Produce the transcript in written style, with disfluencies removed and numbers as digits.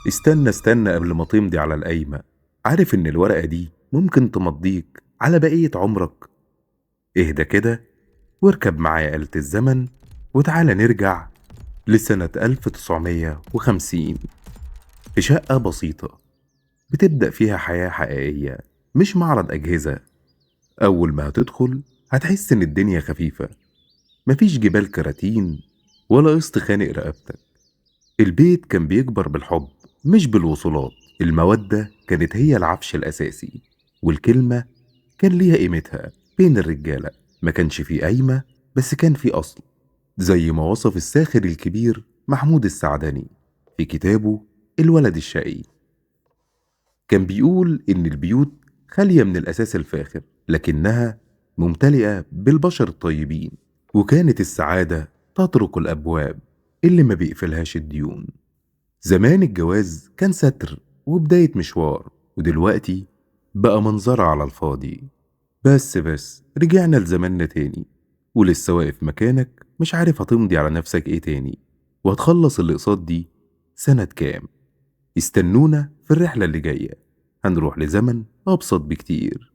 استنى استنى قبل ما تمضي على القايمة. عارف إن الورقة دي ممكن تمضيك على بقية عمرك؟ اهدى كده واركب معايا آلة الزمن وتعالى نرجع لسنة 1950 في شقة بسيطة بتبدأ فيها حياة حقيقية، مش معرض أجهزة. أول ما هتدخل هتحس إن الدنيا خفيفة، مفيش جبال كراتين ولا قسط خانق رقبتك. البيت كان بيكبر بالحب مش بالوصولات. المودة كانت هي العفش الأساسي، والكلمة كان ليها قيمتها بين الرجالة. ما كانش فيه قايمة بس كان فيه أصل، زي ما وصف الساخر الكبير محمود السعدني في كتابه الولد الشقي. كان بيقول إن البيوت خالية من الأساس الفاخر لكنها ممتلئة بالبشر الطيبين، وكانت السعادة تطرق الأبواب اللي ما بيقفلهاش الديون. زمان الجواز كان ستر وبداية مشوار، ودلوقتي بقى منظرة على الفاضي. بس رجعنا لزماننا تاني، ولسه واقف مكانك مش عارف هتمضي على نفسك ايه تاني، وهتخلص الاقساط دي سنة كام. استنونا في الرحلة اللي جاية، هنروح لزمن أبسط بكتير.